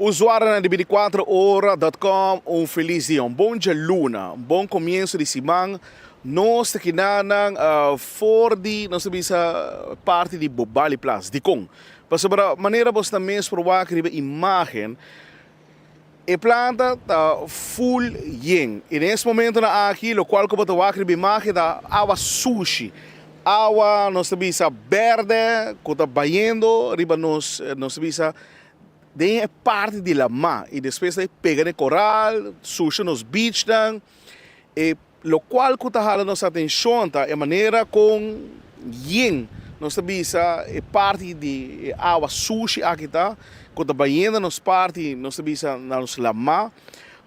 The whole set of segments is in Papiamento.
Usuarionan di 24 ora dot com un felis dia, un bon djaluna, un bon comienso di siman. Nos ta kinanan for di nos ta bisa parti di Bobali Plas. Dikon? Pasobra manera bo sta mes por wak riba imagen e planta ta full yen y den es momentonan aki locual cu bo ta wak riba imagen ta awa sushi, awa nos ta bisa berde cu ta bayendo riba nos nos ta bisa Den e parti di lamá y despues ta e pega den koral, susha nos beachnan. E locual cu ta hala nos atencion ta e manera con yen nos ta bisa e parti di e awa sushi aki ta, cu ta bayendo nos parti, nos ta bisa na nos lamá.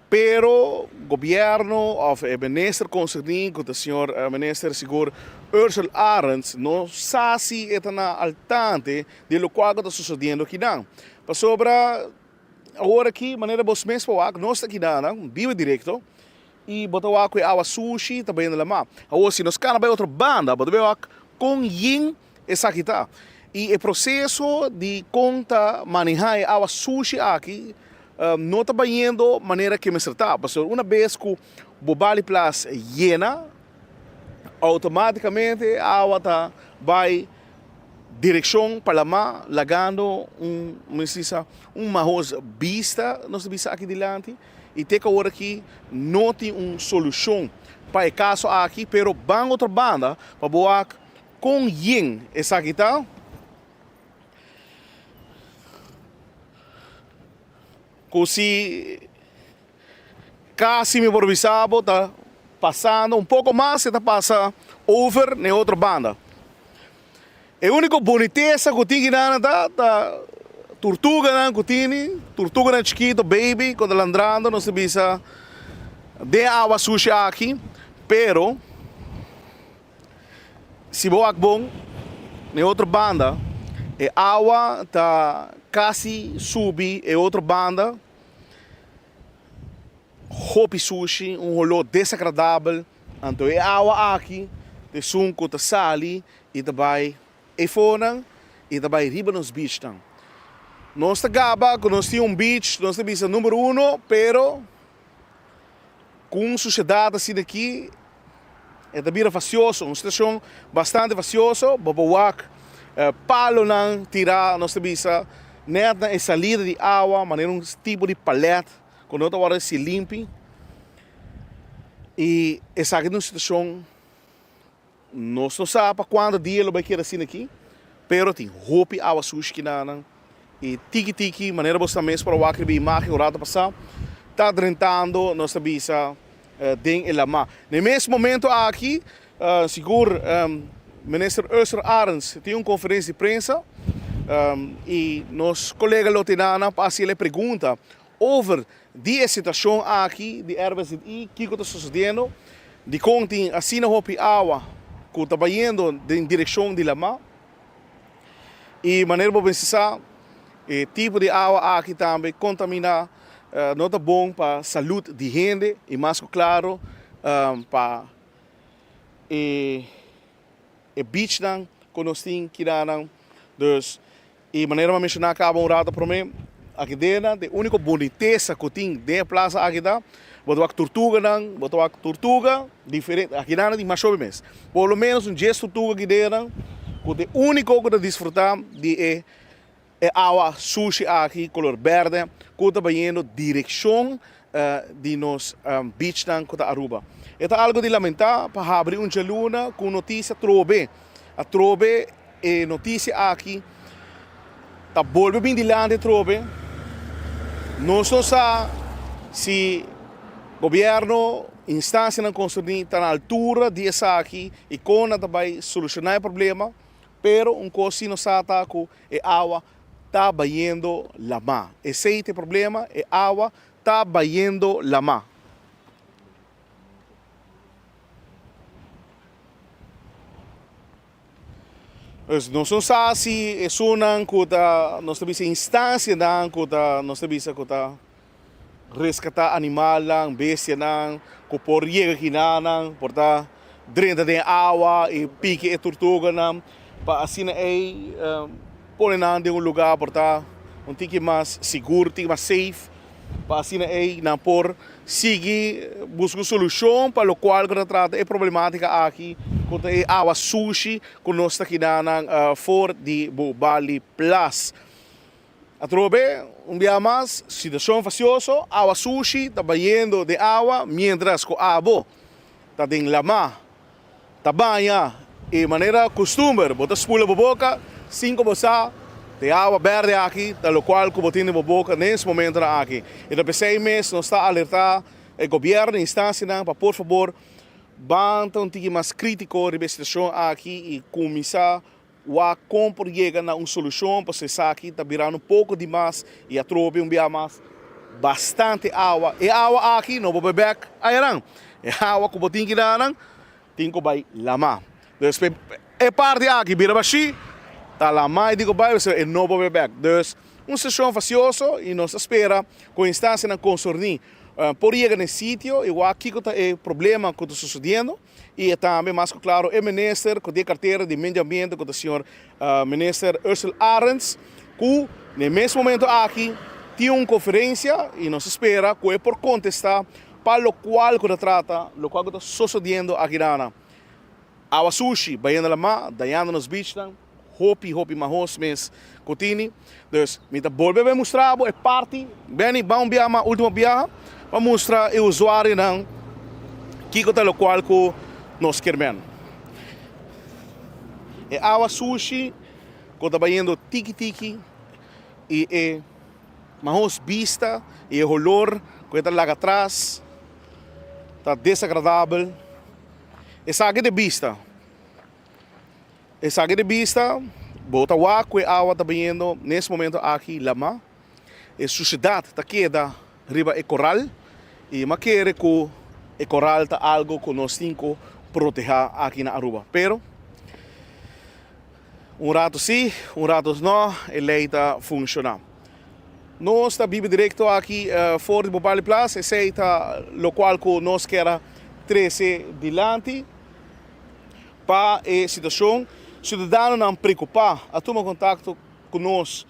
Pero gobierno of e minister concerni cu ta señor minister sigur Ursell Arends no sa si e ta na altante di locual cu ta sucediendo akinan. Pasobra awor aki manera bos mes por wak nos ta akinan biba directo y bo ta wak cu e awa sushi ta bayendo lama. Awor si nos cana bay otro banda bo ta bay wak con yin esaki ta. Y e proceso di con ta maneha e awa sushi aki no ta bayendo manera ke mester ta. Pasobra una bes ku bo bali plas yena, outomaticamente e awa ta bai direkshon pa lamá, lagando un, mi sa, un mahos bista, nos ta bisa aki dilanti. Y te ku awor aki no tin un solushon pa e kaso aki, pero ban otro banda pa bo wak kon yen esaki ta. Ku si kasi mi por bisa bo ta pasando un poko mas e ta pasa over na e otro banda. E uniko bonitesa ku tin kinan ta ta turtuganan ku tini, turtuganan chikito baby ku ta landrando nos ta bisa den awa sushi aki pero. Si bo wak bon, na e otro banda, e awa ta kasi subi e otro banda, hopi sushi, un holó desagradabel. Anto e awa aki ta esun ku ta sali i ta bai eifonan i ta bai riba nos beachnan. Nos ta gaba ku nos tin un beach, nos ta bisa number uno, pero ku un sushedat asina aki, E ta bira fasioso, un situacion bastante fasioso, bo por wak palonan tira, nos ta bisa, net na e salida di awa, manera un tipo di palet cu no ta worde si limpi. Y esaki ta un situacion, nos no sa pa cuanto dia lo bay keda asina aki, pero tin hopi awa sushi kinanan. Y tiki tiki, manera bo sa mes por a wak riba e imagen un rato pasa, ta drentando, nos ta bisa, den e lama. Na e mes momento aki, sigur Minister Ursel Arends tin un conferencia di prensa y nos colega Lotinana pa haci el pregunta over di e situacion aki di RBZI, kico ta sucediendo, dicon tin asina hopi awa cu ta bayendo den direccion di lama. Y manera bo mester sa, e tipo di awa aki tambe contamina, no ta bon pa salud di hende y mas cu claro pa e beachnan cu nos tin kiranan. Dus, y manera mi a menciona caba un rato prome, aki dena de unico bonitesa cu tin den e plaza aki ta, bo ta wak tortuganan, bo ta wak tortuga diferente, aki nan tin mashopi mes. Por lo menos un dies tortuga aki dena cu ta e unico cu ta disfruta di e e awa sushi aki color berde cu ta bayendo direccion di nos beachnan cu ta Aruba. E ta algo di lamenta pa habri un djaluna cu un noticia trobe, atrobe E noticia aki ta bolbe bin dilanti atrobe. Nos no sa si gobierno, instancianan concerni ta na altura di esaki y con nan ta bay soluciona e problema, pero un cos si nos sa ta cu e awa ta bayendo lama. Esey ta e problema, e awa ta bayendo lama. Pues nos no sa si esunnan ku ta, nos ta bisa instansianan ku ta, nos ta bisa ku ta reskatá animalnan, bestianan ku por yega kinanan, por ta drenta den awa i piki e turtuganan pa asina ei pone nan den un lugá por ta. un tiki mas sigur, un tiki mas safe, pa asina ei nan por sigui buska un solushon pa lokual ku ta trata e problematika aki ku ta e awa sushi ku nos ta keda nan for di Bubali Plas. Atrobe, un bia mas, situashon fasioso, awa sushi ta bayendo den awa miéntras ku abo ta den lamá ta baña i manera kustumber bo ta spula bo boka sin ku bo sa te awa berde aki ta lokual ku bo tin den bo boka nes momentonan aki. I ta p'esei mes nos ta alertá e gobièrnu i instansianan pa por fabor ban ta un tiki mas krítiko riba e situashon aki i kuminsá wak kon por yega na un solushon pasobra esaki ta birando poko dimas i atrobe un bia mas bastante awa. E awa aki no por bai bek ayanan. E awa ku bo tin ki danan tin ku bai lamá. Dus pa e parti aki bira bashí ta lamá e tin ku bai pasobra e no por bai bek. Dus un seshon fasioso i nos ta spera ku instansianan konserní por yega na e sitio i wak kiko ta e problema ku ta sosodiendo. I e tambe mas ku klaro e minister ku tin e kartera di medio ambiente ku ta señor minister Ursell Arends ku na e mes momento aki tin un konferensia i nos ta spera ku e por kontestá pa lokual ku ta trata lokual ku ta sosodiendo aki dana. Awa sushi bayendo lamá dañando nos beachnan hopi hopi mahos mes ku tini. Dus mi ta bolbe bai mustra bo e parti Benny ban un biaha mas ultimo biaha pa mustra e usuarionan kiko ta lokual ku nos kier men. E awa sushi ku ta bayendo tiki tiki i e mahos bista i e holor ku e ta laga atras ta desagradabel. Esaki ta e bista. Esaki di bista, bo ta wak ku e awa ta biniendo nes momento aki lama. E sushedat ta keda riba e koral i m'a kere ku e koral ta algo ku nos tin ku protehá aki na Aruba. Pero un rato si, un rato no, e lei ta funshoná. Nos ta biba direkto aki for di Bobali Plas, esei ta lokual ku nos kier a trese dilanti. Pa e situacion, ciudadanonan preocupa a tuma contacto cu nos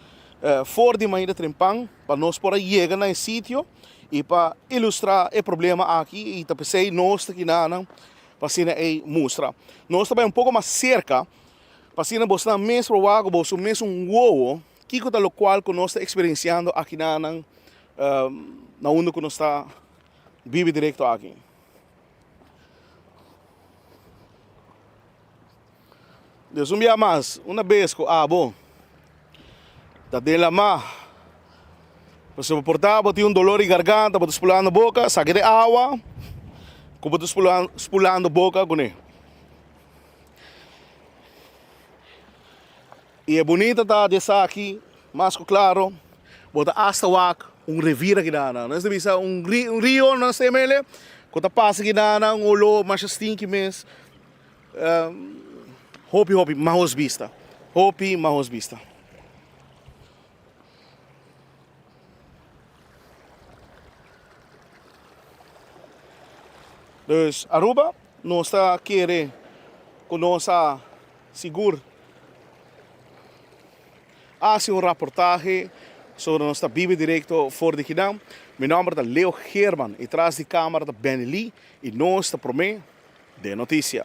for di Mainda Trempan pa nos por a yega na e sitio y pa ilustra e problema aki y ta pesey nos ta kinanan pa asina ey mustra. Nos ta bay un poco mas cerca pa asina bosnan mes por wak cu boso mes un wowo kico ta locual cu nos ta experienciando akinanan na unda cu nos ta bibi directo aki. Dios un bia mas, una bes ku abo ta den lamá, pasobra por ta bo tin un dolor di garganta, bo ta spulando boka, saki den awa ku bo ta spulando boka kuné. I e bunita ta di esaki, mas ku klaro, bo ta asta wak un revir aki dana. Nos ta bisa un rio nos ta yam'el, ku ta pasa aki dana, un oló masha stinky mes. Hopi hopi mahos bista, hopi mahos bista. Dus Aruba nos ta kere ku nos a Sigur hasi un raportahe sobre nos ta biba directo for di kinan. Mi nomber ta Leo Geerman y tras di camera ta Benny Lee y nos ta prome den noticia.